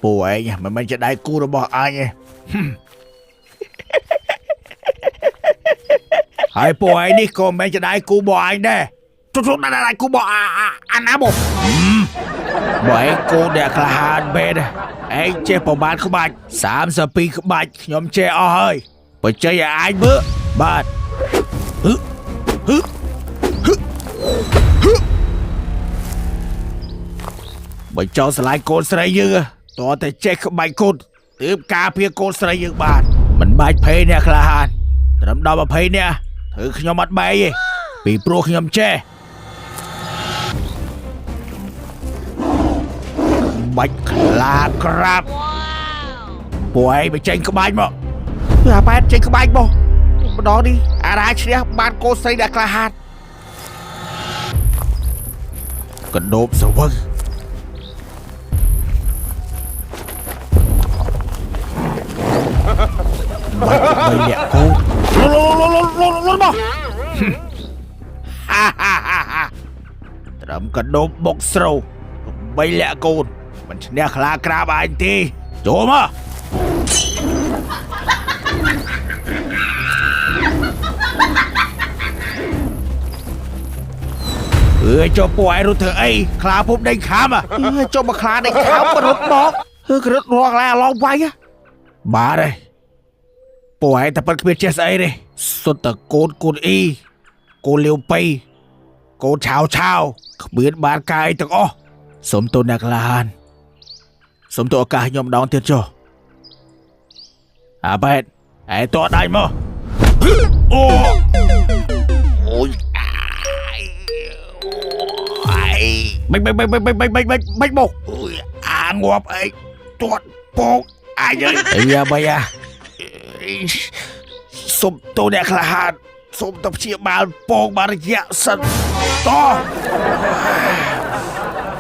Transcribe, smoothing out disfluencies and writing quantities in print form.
ពួកឯងមិនមែនជាដៃគូរបស់អញទេហើយពួកឯងនេះក៏មិនមែនជាដៃគូរបស់អញដែរជុំៗដៃគូរបស់អាណាមកបើឯងគូអ្នកក្លាហានមែនឯងចេះប្រមាណក្បាច់32ក្បាច់ខ្ញុំចេះអស់ហើយបច្ចេកឲ្យអញមើលបាទហឹហឹហឹហឹបើចង់ឆ្លាញ់កូនស្រីយើងតើតែចេះក្បាច់កូនទើបការពារកូនស្រីយើងបានមិនបាច់ភ័យអ្នកក្លាហានត្រឹមដល់20នាក់ធ្វើខ្ញុំអត់បែកទេពីព្រោះខ្ញុំចេះបាច់ខ្លាក្រាបពួកឯងបញ្ចេញក្បាច់មកអាប៉ែតចេញក្បាច់មកម្ដងនេះអារាឈ្នះបានកូនស្រីអ្នកក្លាហានកណ្ដូបស្រវឹងបាច់បីលាក់កូនលលលលលលមកហាហាហាហាត្រឹមកណ្ដូបបុកស្រូវបីលាក់កូនមិនឈ្នះខ្លាក្រាបអញទេចូលមកអើយចុះពួកឯងរត់ធ្វើអីខ្លាពុបដេញខាំអើយចុះមកខ្លាដេញខាំមករត់មកអើក្រឹតរកឡាឡងវាយបាទហើយពួកឯងតែប៉ិតគ្មានចេះស្អីទេសុទ្ធតែកូនកូនអ៊ីកូនលាវប៉ៃកូនឆាវឆាវគ្មានបានកាយទាំងអស់សូមទោសអ្នកក្លាហានសូមទោសឱកាសខ្ញុំម្ដងទៀតចុះអាបែតឯងតដៃមកអូអូយ បិចបិចបិចបិចបិចបិចបិចបិចបិចមកអើយអាងាប់អីទាត់ពកអាយអើយអាយ៉ាបាយអាសុំទោសអ្នកក្លាហានសុំទៅព្យាបាលពងបានរយៈសិនតោះ